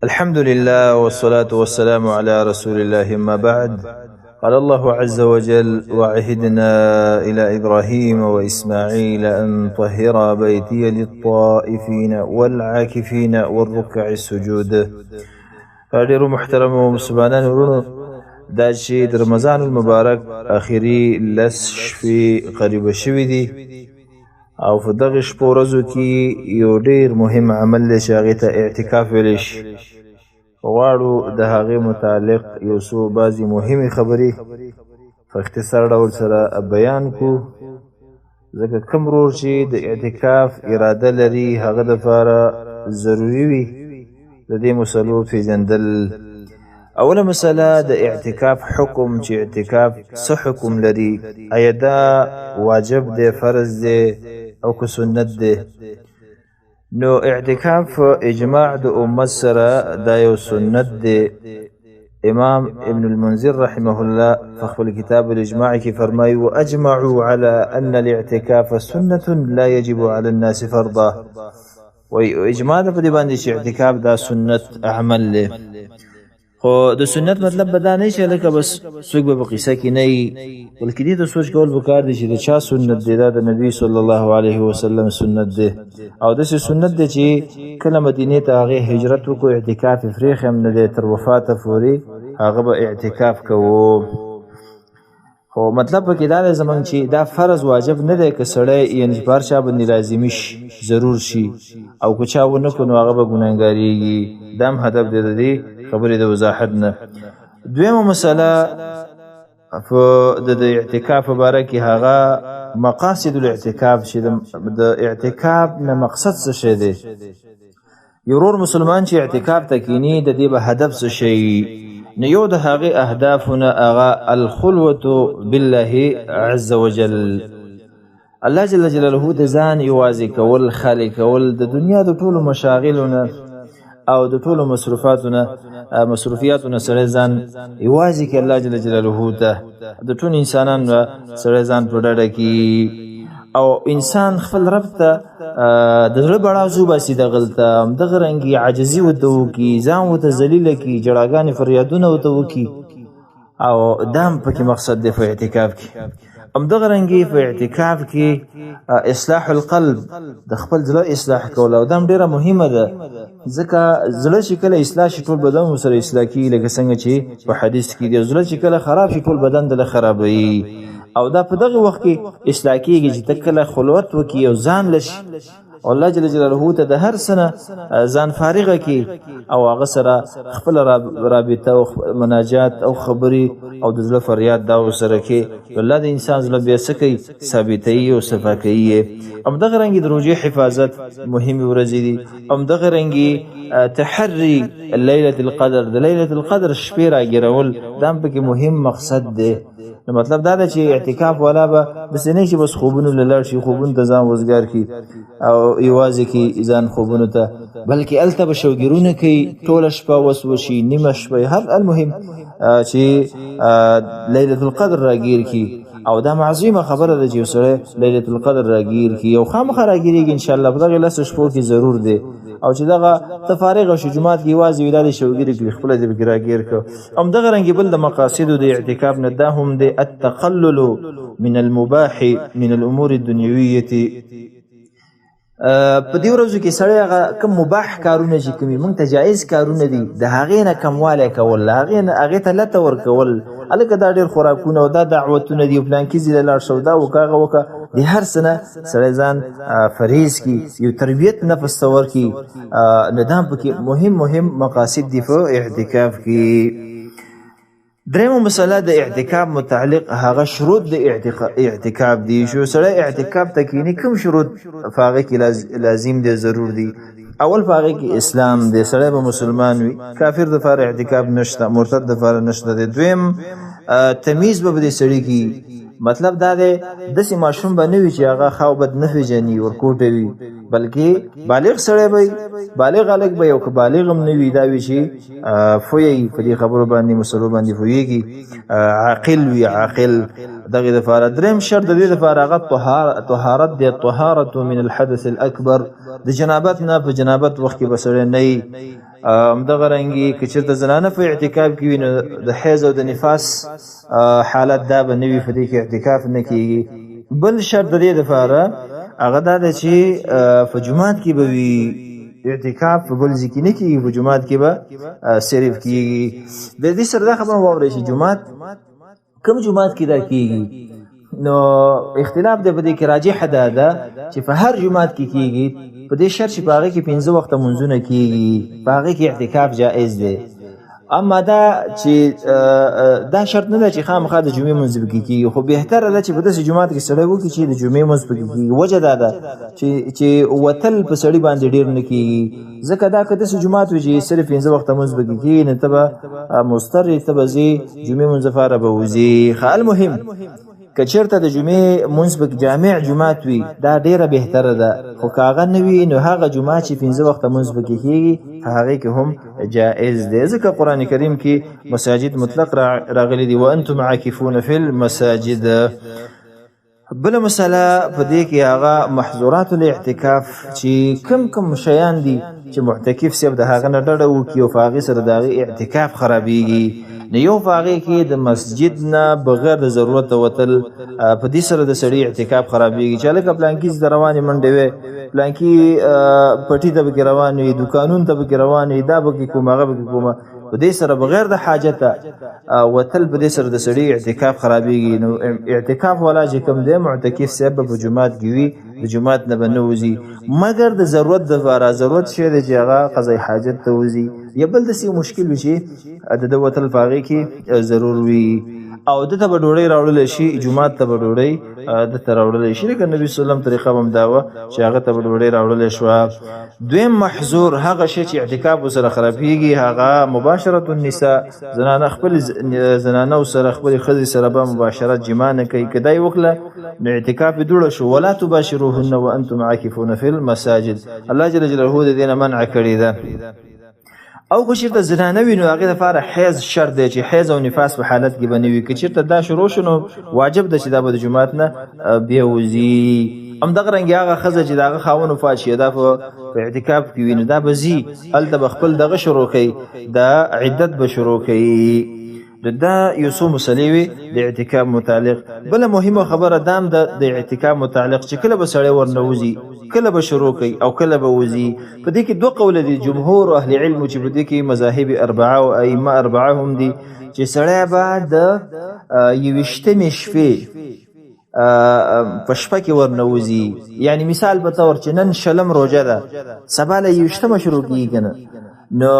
الحمد لله والصلاة والسلام على رسول الله ما بعد. قال الله عز وجل: وعهدنا إلى إبراهيم وإسماعيل أن طهرا بيتي للطائفين والعاكفين والركع السجود. ډیرو محترمو مسلمانانو ورونو، دا چې د رمضان المبارک اخري لس شپې قریبه شوې دي او په دغه شپو ورځو کې یو ډیر مهم عمل دی چې هغې ته اعتکاف ویلی شي. غواړو د هغې متعلق یو څو بعضې مهمې خبرې په اختصار ډول سره بیان کو، ځکه کوم ورور چې د اعتکاف اراده لري هغه دپاره ضروري وي د دې مسلو پېژندل. اوله مسله د اعتکاف حکم، چې اعتکاف څه حکم لري، آیا دا واجب دی، فرض دی او که سنت دی؟ نو اعتکاف اجماع د امت سره دا یو سنت دی. امام ابن المنذر رحمه الله په خپل کتاب الاجماع کې فرمایي: واجمعوا على ان الاعتكاف سنة لا يجب على الناس فرضا. وایي اجماع ده په دې باندې چې اعتکاف دا سنت عمل دی. خو د سنت مطلب به دا نه چې لکه بس څوک به په قصه کې نه وي، بلکې دې ته سوچ کول پکار دی چې د چا سنت دی. دا د نبی صلی الله علیه وسلم سنت دی، او داسې سنت دی چې کله مدینې ته هغې هجرت وکړو اعتکاف یې پرېښی هم نه دی، تر وفاته پورې هغه به اعتکاف کوو. خو مطلب پکې دا دی زمونږ چې دا فرض واجب نه دی که سړی یعنې په هر چا باندې لازمي شي، ضرور شي، او که چا ونه کړو نو هغه به ګناهګارېږي. دا هم هدف دی د دې خبرې د وضاحت نه. دویمه مسله په د اعتکاف په باره کې هغه مقاصد الاعتکاف، چې د اعتکاف نه مقصد څه شی دی. یو ورور مسلمان چې اعتکاف ته کینی د دې به هدف څه شی؟ نو یو د هغې اهدافونه هغه الخلوة بالله عز وجل، الله جل جلاله د ځان یوازې کول، خالي کول د دنیا د ټولو مشاغلو نه او د ټولو مصروفیاتو نه سړی ځان یوازې کړي الله جل جلاله ته، د ټولو انسانانو نه سړی ځان په ډډه کړي، او انسان خپل رب ته د زړه بړاس وباسي، دغلته همدغه رنګي عاجزي ورته وکړي، ځان ورته ذلیله کړي، ژړاګانې فریادونه ورته وکړي، او دا هم پکې مقصد دی په اعتکاف کې. همدغه رنګي په اعتکاف کې اصلاح القلب، د خپل زړه اصلاح کول، او دا هم ډېره مهمه ده، ځکه زړه چې کله اصلاح شي ټول بدن ورسره اصلاح کېږي، لکه څنګه چې په حدیث کې دی، زړه چې کله خراب شي ټول بدن دله خرابوي. او دا په دغه وخت کې اصلاح کېږي چې ته کله خلوت وکړي او ځان له شي، او الله جل جلاله ته د هر څه نه ځان فارغه کړي، او هغه سره خپله رابطه او مناجات او خبرې او د زړه فریاد دا ورسره کړي. الله د انسان زړه بیا څه کوي؟ ثابتوي او صفا کوي یې. همدغه رنګې د روژې حفاظت مهمې ورځې دي. همدغه رنګې تحري لیلة القدر، د لیلة القدر شپې راګیرول، دا هم پکې مهم مقصد دی. نو مطلب دا ده چې اعتکاف والا به داسې نه چې بس خوبونو له لاړ شي، خوبونو ته ځان وزګار کړي او یوازې کړي ځان خوبونو ته، بلکې هلته به شوګیرونه کوي، ټوله شپه وس وشي، نیمه شپه، هر المهم چې لیلة القدر راګیر کړي. او دا عظیمه خبره ده چې یو سړی لیلة القدر راګیر کړي، او خامخا راګیرېږي انشاءالله په دغې لسو شپو کې ضرور دی. او چې دغه ته فارغه شو جومات کې یوازې وي، دا دې شوګیرې کړي، خپله دې پکې راګیر کړ. همدغه رنګې بل د مقاصدو د اعتکاف نه دا هم دی التقلل من المباح من الامور الدنیویة. په دې ورځو کې سړی هغه کوم مباح کارونه چې کومي موږ ته جایز کارونه دي د هغې نه کموالی کول، هغې نه هغې ته لته ورکول، هلکه دا ډېر خوراکونه او دا دعوتونه دي، پلانکي ځای ته لاړ شه او دا وکړه هغه وکړه، د هر څه نه سړی ځان فریز کړي، یو تربیت نفس ته ورکړي. نو دا هم پکې مهم مهم مقاصد دي په اعتکاف کې. درېیمه مسله د اعتکاف متعلق هغه شروط د اعتکاف دي. چې سړی اعتکاف ته کښېني کوم شروط په هغې کې لازم دی، ضرور دي؟ اول په هغې کې اسلام دی، سړی به مسلمان وي، کافر دپاره اعتکاف نشته، مرتد دپاره نشته دی. دویم تمیز به په دې سړي کې، مطلب دا دی داسې ماشوم به نه وي چې هغه ښه او بد نه پېژني، ورکوټه وي، بلکې بالغ سړی به وي، بالغ هلک به یو که بالغ هم نه وي دا وي چې پوه وي په دې خبرو باندې، مسلو باندې پوهېږي، عاقل وي، عاقل دغې دپاره. درېیم شرط د دې دپاره هغه طهارت دی، طهارت من الحدث الاکبر، د جنابت نه، په جنابت وخت کې به سړی نه وي. همدغه رنګي که چېرته زنانه په اعتکاف کې وي نو د حیض او د نفاس حالت دا به نه وي، په دې کې اعتکاف نه کېږي. بل شرط د دې دپاره هغه دا دی چې په جومات کې به وي، اعتکاف په بل ځای کې نه کېږي، په جومات کې به صرف کېږي. د دې سره دا خبره واورئ چې جومات کوم جومات کې دا کېږي، نو اختلاف دی په دې کې. راجحه دا ده چې په هر جومات کې کېږي، په دې شرط چې په هغې کې 5 وخته مونځونه کېږي، په هغې کې اعتکاف جائز دی. اما دا چې دا شرط نه ده چې خامخا د جمعې مونځ پکې کېږي، خو بهتره ده چې په داسې جومات کې سړی وکړي چې د جمعې مونځ پکې کېږي. وجه دا ده چې وتل په سړي باندې ډېر نه کېږي، ځکه دا که داسې جومات وي چې صرف 5 وخته مونځ پکې کېږي نو ته به مضطر یې، ته به ځې جمعې مونځ لپاره به وځې. ښه، المهم که چېرته د جمعې مونځ په جامع جومات وي دا ډېره بهتره ده، خو که هغه نه وي نو هغه جومات چې 5 وخته مونځ پکې کېږي په هغې کې هم جائز دی، ځکه قرآن کریم کې مساجد مطلق راغلي دي، وانتم عاکفون فی المساجد. بله مسله په دې کې هغه محظورات الاعتکاف چې کم کم شیان دي چې معتکف صاحب د هغه نه ډډه وکړي او په هغې سره د هغې اعتکاف خرابېږي. نو یو په هغې کې د مسجد نه بغیر د ضرورت وتل، په دې سره د سړي اعتکاف خرابېږي. چې هلکه پلانکي ځای ته روانې منډې وې، پلانکي پټي ته پکې روان وي، دوکانونو ته پکې روان وي، دا پکې کوم هغه پکې کومه، په دې سره بغیر د حاجته وتل په دې سره د سړي اعتکاف خرابېږي. نو اعتکاف والا چې کوم دی معتکف صاحب به په جومات کې وي، د جومات نه به نه وځي، مګر د ضرورت دپاره، ضرورت شی دی چې هغه قضای حاجت ته وځي، یا بل داسې یو مشکل وي چې د ده وتل په هغې کې ضرور وي. او ده ته به ډوډۍ راوړلی شي، جومات ته به ډوډۍ ده ته راوړلی شي، لکه نبي صلی الله علیه وسلم طریقه به هم دا وه چې هغه ته به ډوډۍ راوړلی شوه. دویم محظور هغه شی چې اعتکاف ورسره خرابېږي هغه مباشرة النساء، زنانه خپل زنانه سره خپلې ښځې سره به مباشرت جماع نه کوي، که دا یې وکړه نو اعتکاف یې دوړه شو. ولا تباشروهن وانتم عاکفون فی المساجد، الله جل جلاله د دې نه منع کړې ده. او که چېرته زنانه وي نو هغې دپاره حیض شرط دی چې حیض او نفاس په حالت کې به نه وي، که چېرته دا شروع شو نو واجب ده چې دا به د جومات نه بیا وځي. همدغه رنګ هغه ښځه چې د هغه خاوند وفات شي دا په اعتکاف کې وي نو دا به ځي هلته به خپل دغه شروع کوي، دا عدت به شروع کوي. دا یو څو مسلې وې د اعتکاف متعلق. بله مهمه خبره دا هم ده د اعتکاف متعلق چې کله به سړی ورنه وځي، کله به شروع کوي او کله به وځي. په دې کې دوه قوله دي جمهور اهل علم چې په دې کې مذاهب اربعه او ائمه اربعه هم دي، چې سړی به د 21مې شپې په شپه کې ورنه وځي. یعنی مثال په طور چې نن 20 روژه ده، سبا له 21مه شروع کېږي که نه، نو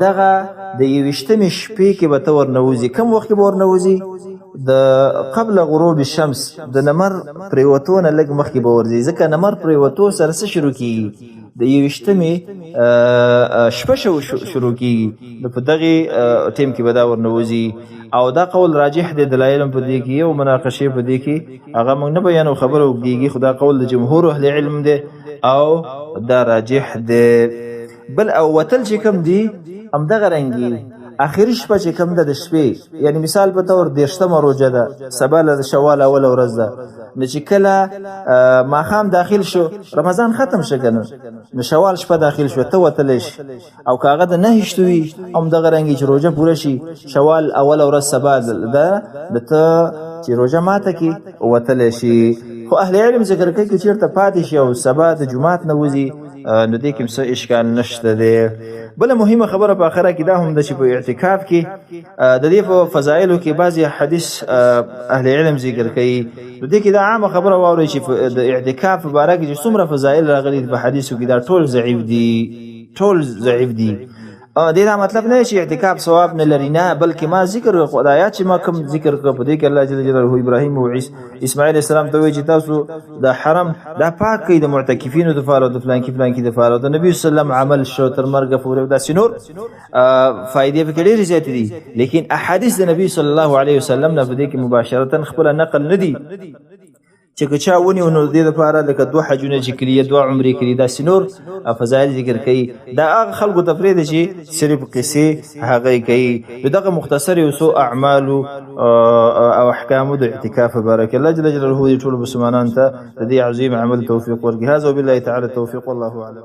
دغه د 21مې شپې کې به ته ورنه وځي. کوم وخت کې به ورنه وځي؟ د قبل غروب الشمس، د نمر پرېوتو نه لږ مخکې به ورځي، ځکه نمر پرېوتو سره څه شروع کېږي؟ د 21مې شپه شروع کېږي، نو په دغې ټیم کې به دا ورنه وځي. او دا قول راجح دی، دلایل هم په دې کې او مناقشې په دې کې هغه موږ نه بیانو، خبره اوږدېږي، خو دا قول د جمهور اهل علم دی او دا راجح دی. بل او وتل چې کوم دي همدغه رنګي اخري شپه چې کوم ده د شپې، یعنی مثال په طور 30مه روژه ده، سبا له شوال اوله ورځ ده، نو چې کله ماښام داخل شو رمضان ختم شو که نه، نو شوال شپه داخل شوه ته وتلی شي. او که هغه د 29 وي همدغه رنګي چې روژه پوره شي شوال اوله ورځ سبا ده، نو ته چې روژه ماته کې وتلی شي. خو اهل علم ذکر کوي که چېرته پاتې شي او سبا د جومات نه وځي نو دې کې څه اشکال نشته دی. بله مهمه خبره په اخره کې دا هم ده چې په اعتکاف کې د دې په فضایلو کې بعضې حدیث اهل علم ذکر کوي. نو دې کې دا عامه خبره واورئ چې د اعتکاف په باره کې چې څومره فضایل راغلي په حدیثو کې دا ټول ضعیف دي، ټول ضعیف دي. دې دا مطلب نه چې اعتکاف ثواب نه لري، نه، بلکې ما ذکر وکړ آیات چې ما کوم ذکر کړ په دې کې الله جل جلاله ابراهیم او اسماعیل علیه السلام ته وایي چې تاسو د حرم دا پاک کړئ د معتکفینو دپاره او د فلانکي فلانکي دپاره، د نبي صلی الله علیه وسلم عمل شو تر مرګه پورې، داسې نور فایدې پکې ډېرې زیاتې دي. لیکن احادیث د نبي صلی الله علیه وسلم نه په دې کې مباشرتا خپله نقل نه دي چې که چا ونیو نو د دې دپاره لکه 2 حجونه چې کړي یا 2 عمرې کړي داسې نور فضایل ذکر کوي. دا هغه خلکو ته پرېږده چې صرف قصې هغه یې کوي. نو دغه مختصر یو څو اعمالو او احکامو د اعتکاف باره کې الله جل جلاله دې ټولو مسلمانانو ته د دې عظیم عمل توفیق ورکړي. هذا وبالله تعالی التوفیق، والله اعلم.